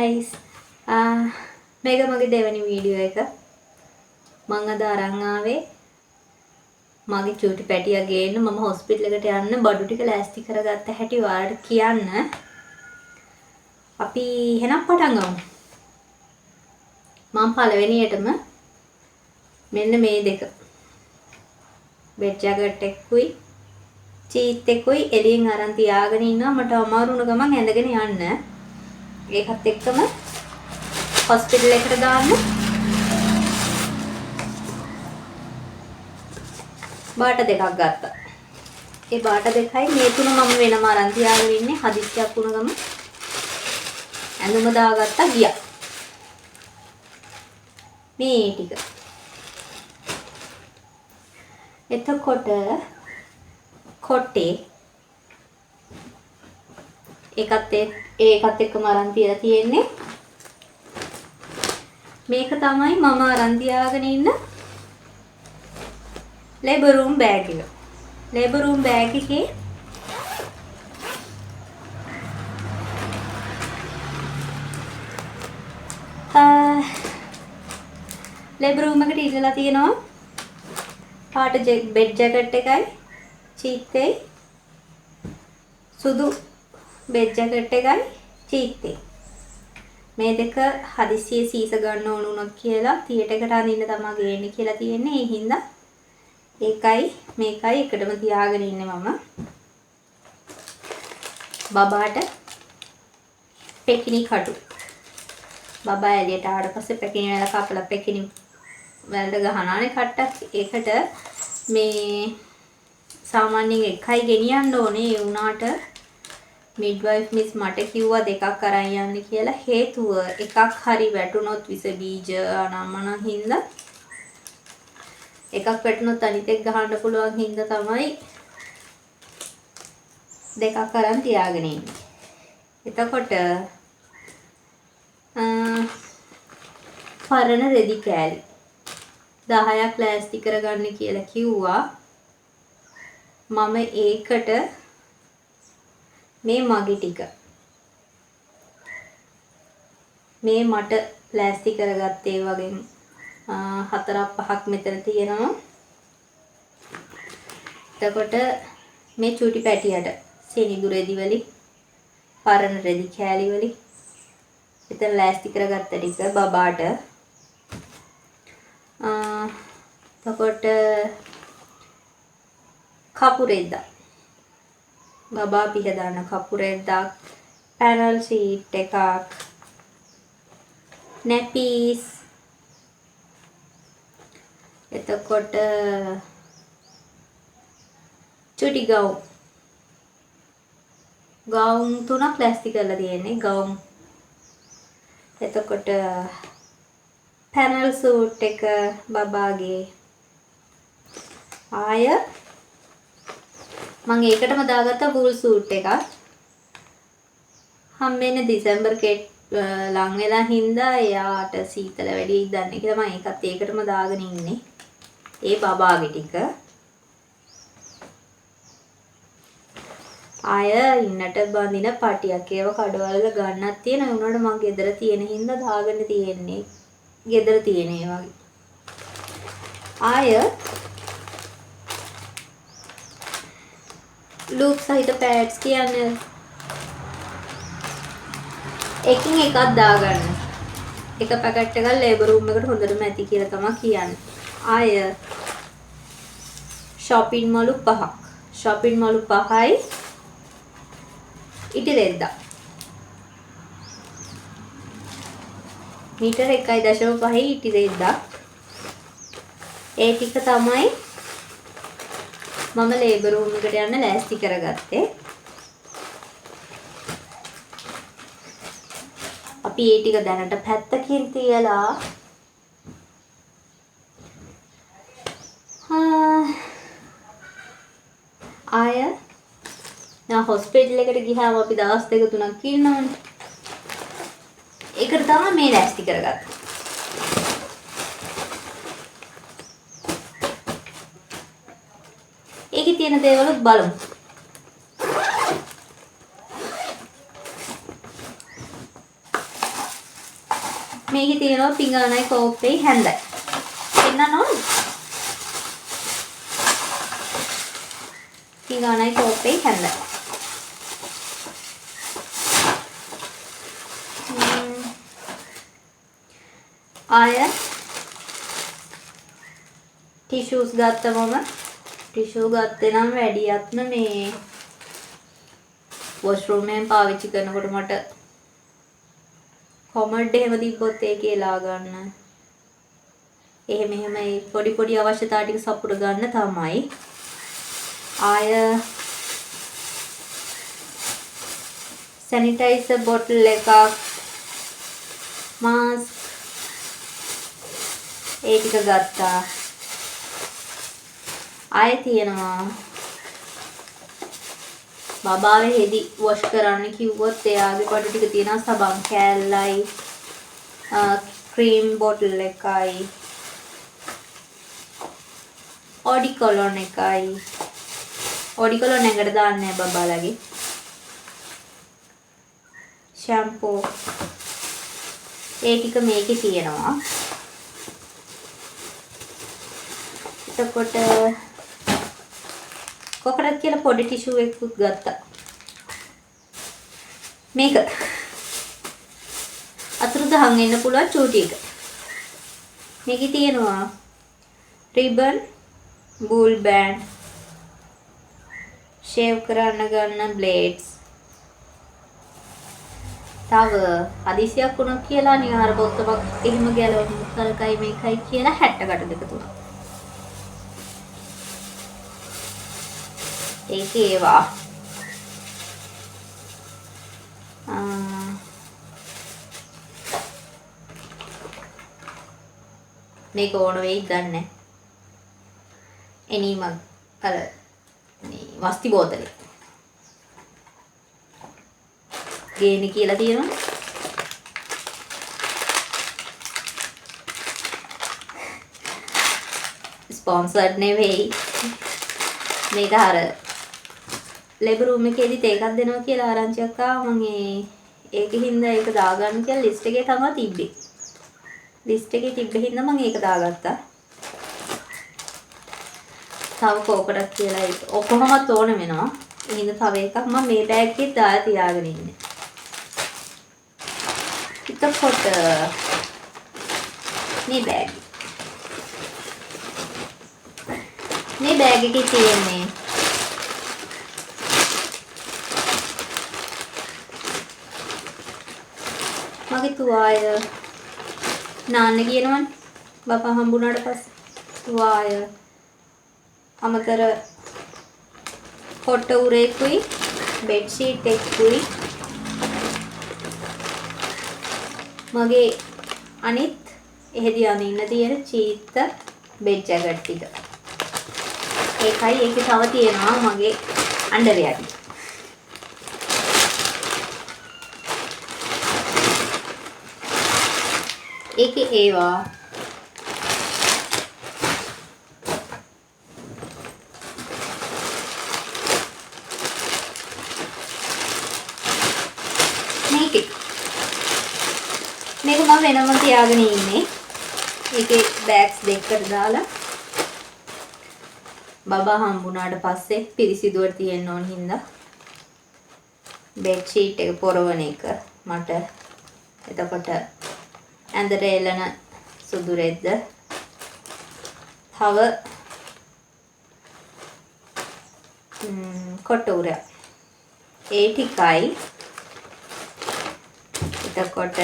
Guys, මේක මගේ දෙවෙනි වීඩියෝ එක. මං අද අරන් ආවේ මගේ චූටි පැටියා ගේන්න මම හොස්පිටල් එකට යන්න බඩු ටික ලෑස්ති කරගත්ත හැටි ඔයාලට කියන්න. අපි එහෙනම් පටන් ගමු. මං පළවෙනියටම මෙන්න මේ දෙක බෙඩ් ජැකට් එකකුයි චීත් එකකුයි එළියෙන් අරන් තියාගෙන ඉන්නවා. මට අමාරු වුණ ගමන් ඇඳගෙන යන්න. ඒකත් එක්කම හොස්පිටල් එකට දාන්න බාට දෙකක් ගත්තා. ඒ බාට දෙකයි මේ තුන මම වෙනම අරන් තියාගෙන ඉන්නේ. හදිස්සියක් වුණ ගමන් ඇඳුම දාගත්තා ගියා. මේ ටික. එතකොට කොටේ ඒකත් එක්කම අරන් තියලා තියෙන්නේ. මේක තමයි මම අරන් තියාගෙන ඉන්න ලේබර් රූම් බෑග් එක. ලේබර් රූම් බෑග් එකේ ලේබර් රූම් එකට ඉල්ලලා තියෙනවා පාට බෙඩ් ජැකට් එකයි චීත්තේ සුදු බෙඩ් ජැකට් එකයි චීත්තේ. මේ දෙක හදිස්සියේ සීස ගන්න ඕන වුණොත් කියලා තියටර් එකට අඳින්න තමා ගේන්නේ කියලා තියෙන්නේ. ඒ හින්දා ඒකයි මේකයි එකටම තියාගෙන ඉන්නේ මම. බබාට පෙකිනි කටු. බබා එළියට ආවට පස්සේ පෙකිනි වැල කපලා පෙකිනි වැලට ගහනානේ කට්ටක්. ඒකට මේ සාමාන්‍යයෙන් එකයි ගෙනියන්න ඕනේ. ඒ වුණාට මිඩ්වයිෆ් මිස් මට කිව්වා දෙකක් අරන් යන්න කියලා. හේතුව එකක් හරි වැටුනොත් විස බීජ අනම්මනම් හින්දා එකක් වැටුනොත් අනිත් එක ගහන්න පුළුවන් හින්දා තමයි දෙකක් අරන් තියාගෙන ඉන්නේ. එතකොට පරණ රෙදි කෑලි 10ක් ලෑස්ති කරගන්න කියලා කිව්වා. මම ඒකට මේ මගේ ටික මේ මට ලෑස්ති කරගත්තේ වගේ 4ක් 5ක් මෙතන තියෙනවා. එතකොට මේ චූටි පැටියට සෙනිදු රෙදි වලින් පරණ රෙදි කෑලි වලින් එතන ලෑස්ති කරගත්ත ටික බබාට. එතකොට කපු රෙද්දක්, බබා පිහ දාන කපු රෙද්දක්, පැනල් ෂීට් එකක්, නැපීස්, එතකොට චුටි ගවුම්, ගවුම් තුනක් ලෑස්ති කරලා තියෙන්නේ ගවුම්. එතකොට පැනල් සූට් එක බබාගේ. ආය මං ඒකටම දාගත්ත වූල් සූට් එකක්. හම්බෙන්නේ දෙසැම්බර් කෙට් ලං වෙලා හින්දා එයාට සීතල වැඩි වෙයි දන්නේ කියලා මං ඒකත් ඒකටම දාගෙන ඉන්නේ. ඒ බබාගේ ටික. ආය ඉන්නට බඳින පටියක් ඒව කඩවල ගන්නත් තියෙන. ඒ වුණාට මං ගෙදර තියෙන හින්දා දාගෙන තියෙන්නේ. ගෙදර තියෙන ඒ වගේ. ආය ලූප් සහිත පෑඩ්ස් කියන්නේ එකින් එකක් දාගන්න. එක පැකට් එකක් ලේබර් රූම් එකට හොඳටම ඇති කියලා තමයි කියන්නේ. ආය ෂොපින් මලු පහක්. ෂොපින් මලු පහයි ඉටි රෙද්දක්. මීටර 1.5 ඉටි රෙද්දක්. ඒ ටික තමයි මම ලේබර් රූම් එකට යන්න ලෑස්ති කරගත්තේ. අපි ඒ ටික දැනට පැත්තකින් තියලා ආය දැන් හොස්පිටල් එකට ගියාම අපි දවස් දෙක තුනක් ඉන්නවනේ. ඒකට තමයි මේ ලෑස්ති කරගත්තේ. ඒකේ තියෙන දේවලුත් බලමු. මේකේ තියෙනවා පිඟානයි කෝප්පෙයි හැන්දයි. පෙන්නන්න ඕනද? පිඟානයි කෝප්පෙයි හැන්දයි. ආය ටිෂුස් ගත්තමම ටිෂු ගත්තේ නම් වැඩියත්ම මේ වොෂ්රූම් එකෙන් පාවිච්චි කරනකොට මට කොමඩ් එහෙම තිබ්බොත් ඒකේ ලා ගන්න. එහෙම එහෙම ඒ පොඩි පොඩි අවශ්‍යතා ටික සපුර ගන්න තමයි. ආය සැනිටයිසර් බොටල් එකක්, මාස්ක් ඒ ටික ගත්තා. ආයෙ තියෙනවා බබාව හෙදි වොෂ් කරන්න කිව්වොත් එයාගේ බඩු ටික තියෙනවා. සබන් කෑල්ලයි, ක්‍රීම් බොටල් එකයි, ඔඩි කොලොන් එකයි. ඔඩි කොලොන් ඇඟට දාන්නේ නෑ බබාලගේ. ෂැම්පූ ඒ ටික මේකේ තියෙනවා. එතකොට කොකටද කියලා පොඩි ටිෂු එකකුත් ගත්තා. මේක අතුරුදහන් වෙන්න පුළුවන් චූටි එක. මේකේ තියෙනවා රිබන්, වූල් බෑන්ඩ්, ෂේව් කරන්න ගන්න බ්ලේඩ්ස්. තව හදිසියක් වුණා කියලා නිකන් අර බොත්තමක් එහෙම ගැලවුණොත් අරකයි මේකයි කියලා 60 කට දෙක තුනක්. ඒකේ ඒවා. මේක ඕන වෙයිද දන්නේ නැහැ. එනීමක් අර මේ වස්ති බෝතලේ. ගේන කියලා තියෙනවා. ස්පොන්සර්ඩ් නෙවෙයි. මේක අර ලේබර් රූම් එකේදීත් ඒකක් දෙනවා කියලා ආරංචියක් ආවා. මං ඒකෙ හින්දා ඒක දාගන්න කියලා ලිස්ට් එකේ තමයි තිබ්බේ. ලිස්ට් එකේ තිබ්බ හින්දා මං ඒක දාගත්තා. තව කෝකටක් කියලා ඒක ඔක්කොමත් ඕන වෙනවා. ඒ හින්දා තව එකක් මං මේ බෑග් එකේ දාලා තියාගෙන ඉන්නේ. එතකොට මේ බෑග්. මේ බෑග් එකේ තියෙන්නේ මගේ තුවාය. නාන්න කියනවනේ බපා හම්බුනාට පස්සේ තුවාය අමතර පොට්ට උරේකුයි බෙඩ් ෂීට් එකකුයි මගේ අනිත් එහෙදි අඳින්න තියෙන චීත්ත බෙඩ් ජැකට් ටික. ඒකයි ඒකේ තව තියෙනවා මගේ අන්ඩර්වෙයාර් ටික. ඒකේ ඒවා මේකේ මේක මම වෙනම තියාගෙන ඉන්නේ. ඒකේ බෑග්ස් දෙකකට දාලා බබා හම්බුනාට පස්සේ පිරිසිදුවට තියෙන්න ඕන හින්දා බෙඩ් ෂීට් එක පොරවන එක මට. එතකොට ඇඳට එළන සුදු රෙද්ද තව කොට්ට උරයක්. ඒ ටිකයි. එතකොට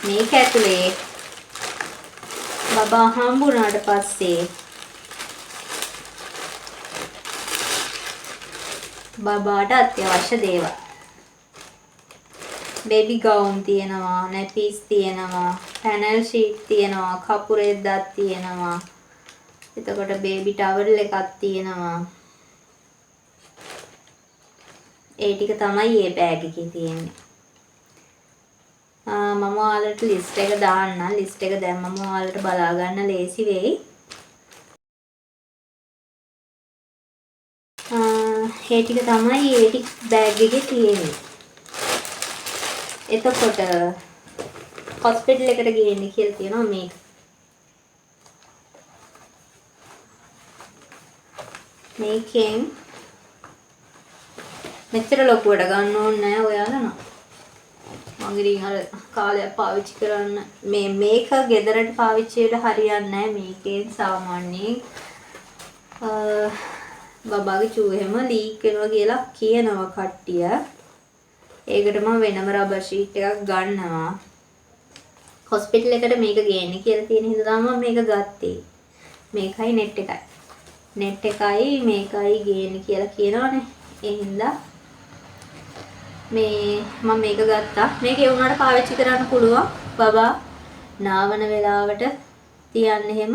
මේක ඇතුලේ බබා හම්බුනාට පස්සේ බබාට අත්‍යවශ්‍ය දේවල්. බේබි ගවුම් තියෙනවා, නැපිස් තියෙනවා, පැනල් ෂීට් තියෙනවා, කපු රෙද්දක් තියෙනවා. එතකොට බේබි ටවල් එකක් තියෙනවා. ඒ ටික තමයි මේ බෑග් එකේ තියෙන්නේ. මම ඔයාලට ලිස්ට් එක දාන්නම්. ලිස්ට් එක දැම්මම ඔයාලට බලා ගන්න ලේසි වෙයි. ඒ ටික තමයි ඒ ටික බෑග් එකේ තියෙන්නේ. එතකොට හොස්පිටල් එකට ගේන්න කියලා තියෙනවා මේක. මේකෙන් මෙච්චර ලොකුවට ගන්න ඕනේ නෑ ඔයාලා නම්. මං ඉතින් අර කාලයක් පාවිච්චි කරන්න මේ මේක ගෙදරට පාවිච්චියට හරියන්නේ නෑ. මේකෙන් සාමාන්‍යයෙන් බබාගේ චූ එහෙම ලීක් වෙනවා කියලා කියනවා කට්ටිය. ඒකට මම වෙනම රබර් ෂීට් එකක් ගන්නවා. හොස්පිටල් එකට මේක ගේන්න කියලා තියෙන හින්දා තමයි මම මේක ගත්තේ. මේකයි නෙට් එකයි. නෙට් එකයි මේකයි ගේන්න කියලා කියනවනේ. ඒ හින්දා මේ මම මේක ගත්තා. මේක ඒ වුණාට පාවිච්චි කරන්න පුළුවන්. බබා නාවන වෙලාවට තියන්න එහෙම.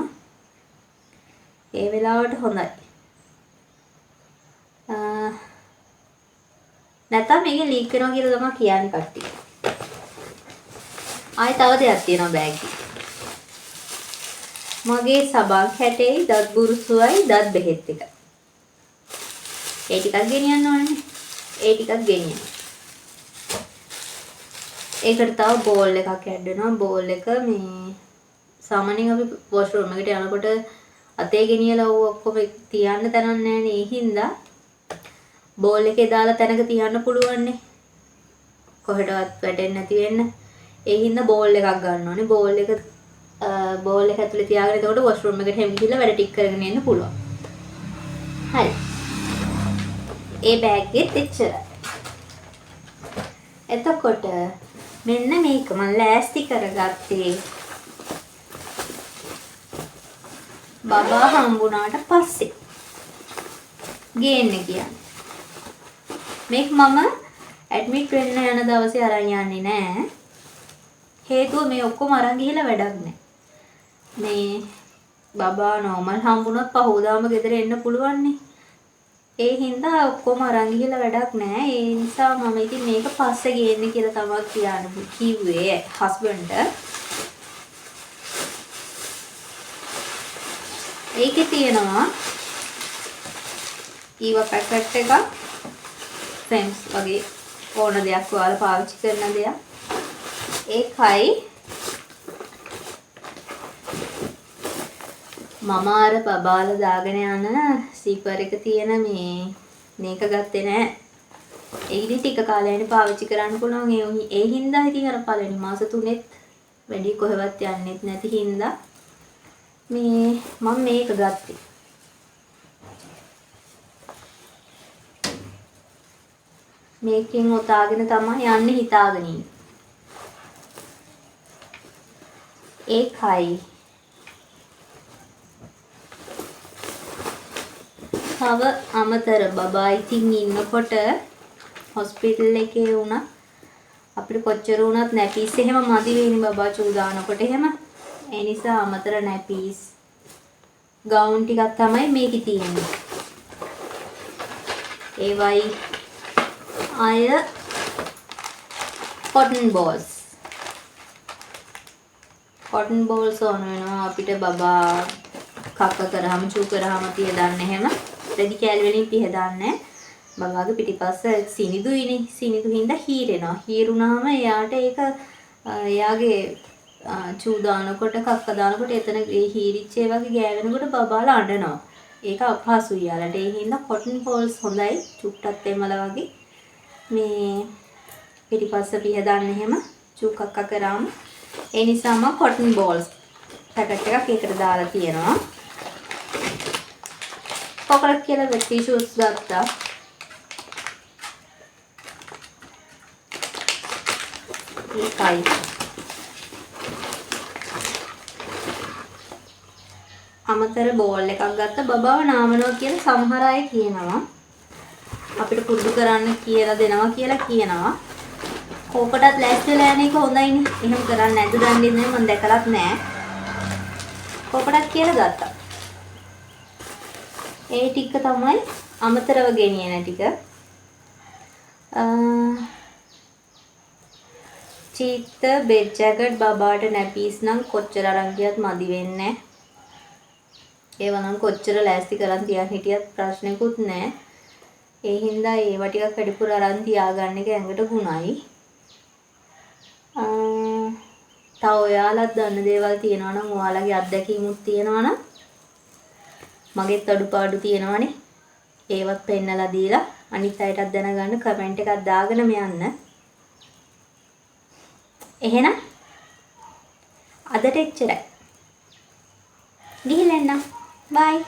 ඒ වෙලාවට හොඳයි. නැත්තම් මේකෙන් ලීක් වෙනවා කියලා තමයි කියන්නේ කට්ටිය. ආයෙ තව දෙයක් තියෙනවා බෑග් එකේ. මගේ සබන් කැටෙයි දත් බුරුසුවයි දත් බෙහෙත් එක. ඒ ටිකක් ගෙනියන්න ඕනේ. ඒ ටිකක් ගෙනියන්න. ඒකට තව බෝල් එකක් ඇඩ් වෙනවා. බෝල් එක මේ සාමාන්‍යයෙන් අපි වොෂ්රූම් එකට යනකොට අතේ ගෙනියලා ඌ ඔක්කොම තියන්න තැනක් නෑනේ. ඒ හින්දා බෝල් එකේ දාලා තැනක තියන්න පුළුවන්නේ. කොහෙටවත් වැටෙන්නේ නැති වෙන්න. ඒ හින්දා බෝල් එකක් ගන්න ඕනේ. බෝල් එක ඇතුලේ තියාගෙන එතකොට වොෂ්රූම් එකට හැම ගිහලා වැඩ ටික කරගෙන එන්න පුළුවන්. හරි. ඒ බෑග් එකෙත් එච්චරයි. එතකොට මෙන්න මේක මම ලෑස්ති කරගත්තේ බබා හම්බුණාට පස්සේ ගේන්න කියන්නේ. මේක මම ඇඩ්මිට් වෙන්න යන දවසේ අරන් යන්නේ නෑ. හේතුව මේ ඔක්කොම අරන් ගිහලා වැඩක් නෑ. මේ බබා නෝමල් හම්බුනොත් පහුවදාම ගෙදර එන්න පුළුවන්නේ. ඒ හින්දා ඔක්කොම අරන් ගිහලා වැඩක් නෑ. ඒ නිසා මම ඉතින් මේක පස්සේ ගේන්න කියලා තමයි කියන්න කිව්වේ හස්බන්ඩ්ට. ඒකේ තියෙනවා ඊවා පැකට් එකක්, ෆෙම්ස් වගේ ඕන දෙයක් ඔයාලා පාවිච්චි කරන දෙයක්. ඒකයි මම අර බබාලා දාගෙන යන සීපර් එක තියෙන මේක ගත්තේ නෑ. ඒ ඉතින් ටික කාලයකින් පාවිච්චි කරන්න පුළුවන්. ඒ හින්දා ඉතින් අර පළවෙනි මාස තුනෙත් වැඩි කොහෙවත් යන්නෙත් නැති හින්දා මේ මම මේක ගත්තේ. මේකෙන් ඔතාගෙන තමයි යන්නේ හිතාගෙන ඉන්නේ. ඒකයි තව අමතර බබා ඉතින් ඉන්නකොට හොස්පිටල් එකේ වුණත් අපිට කොච්චර වුණත් නැපීස් එහෙම මදි වෙන්නේ බබා චූ දානකොට එහෙම. ඒ නිසා අමතර නැපීස් ගවුන් ටිකක් තමයි මේකේ තියෙන්නේ. ඒවයි අය කොටන් බෝල්ස්. කොටන් බෝල්ස් ඕන වෙනවා අපිට බබා කක්ක කරාම චූ කරාම පිහදන්න එහෙම. රෙදි කෑලි වලින් පිහදන්නේ. බබාගේ පිටිපස්ස සිනිඳුයිනේ. සිනිඳු හින්දා හීරෙනවා. හීරුණාම එයාට ඒක එයාගේ චූ දානකොට කක්ක දානකොට එතන ඒ හීරිච්ච ඒ වගේ ගෑවෙනකොට බබාලා අඬනවා. ඒක අපහසුයි යාලට. ඒ හින්දා කොටන් බෝල්ස් හොඳයි. චුට්ටක් තෙමලා වගේ මේ පිටිපස්ස පිහදන්න එහෙම චූ කක්ක කරාම. ඒ නිසා මම කොටන් බෝල්ස් පැකට් එකක් ඒකට දාලා තියෙනවා. කොකරක් කියලා වෙට් ටිෂුස් ගත්තා. ඒකයි අමතර බෝල් එකක් ගත්ත. බබාව නාමනවා කියලා සමහර අය කියනවා. අපිට පුරුදු කරන්න කියලා දෙනවා කියලා කියනවා. කෝකටත් ලෑස්ති වෙලා යන එක හොඳයිනේ. එහෙම කරන්නේ නැද්ද දන්නේ නැහැ, මම දැකලත් නෑ. කෝකටත් කියලා ගත්තා. ඒ ටික තමයි අමතරව ගෙනියන ටික. චීත්ත බෙඩ් ජැකට් බබාට නැපීස් නම් කොච්චර අරන් ගියත් මදි වෙන්නේ නෑ. ඒවා නම් කොච්චර ලෑස්ති කරන් තියන් හිටියත් ප්‍රශ්නකුත් නෑ. ඒ හින්දා ඒවා ටිකක් වැඩිපුර අරන් තියාගන්න එක ඇඟට ගුණයි. තව ඔයාලත් දන්න දේවල් තියෙනවා නම්, ඔයාලගේ අත්දැකීමුත් තියෙනවා නම්, මගෙත් අඩුපාඩු තියෙනවනේ. ඒවත් පෙන්නලා දීලා අනිත් අයටත් දැනගන්න කමෙන්ට් එකක් දාගෙනම යන්න. එහෙනම් අදට එච්චරයි. ගිහින් එන්නම්. බයි.